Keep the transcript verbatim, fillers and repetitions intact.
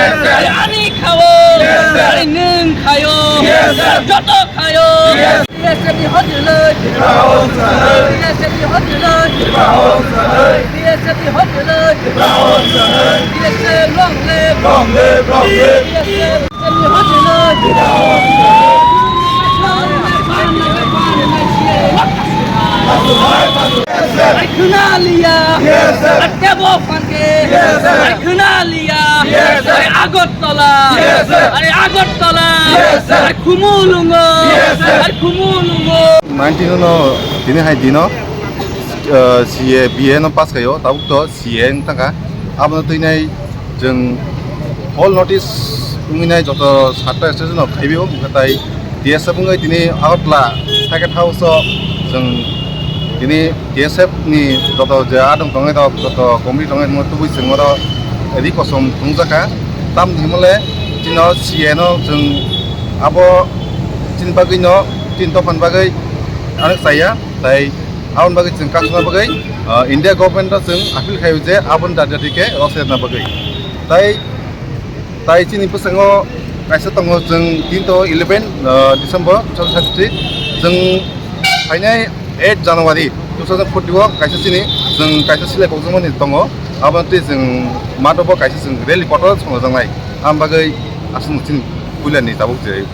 Ari khao, ari nwng khaio, joto khaio. B S F ni hoteloi, B S F ni hoteloi, B S F ni hoteloi, B S F long live, long live, long live. B S F ni hoteloi. Ai khuna liya. Yes, sir. Ai tebo phanke. Yes, sir. Ai khuna liya. Yes, sir. Ai Agartala. Yes, sir. Ai Agartala. Yes, sir. Ai Khumulwngo. Yes, sir. Ai Khumulwngo. Nineteen no tini hai dino, uh, C A B A no pass khayo, tabuk to C A wng thangkha. Abono twinai chwng whole notice wngwi nai joto satta station no khaibio, wngkha tai T S F wngwi tini Agartala Circuit House o chwng tini T S F ni joto je adong tongnai rok, joto committee tongnai rok tubui chwng oro ri kosom thungjakha. Tamni himole chino C A no chwng abo chini bagwi no, chini dophani bagwi ano chaya, tai aboni bagwi chwng kasuna bagwi, ah, India government no chwng appeal khaio je aboni dabi dabi khe rosirna bagwi. Tai Tai chini bwskango kaisa tongo, chwng tin to eleven, uh, December two thousand thirty-three, chwng phainai eight January two thousand forty o kaisa chini chwng kaisa silai kokjakmani tongo, abo twi chwng madobo kaisa chwng rally kotor songjaknai, ang bagwi aswk chini puilani tabuk je.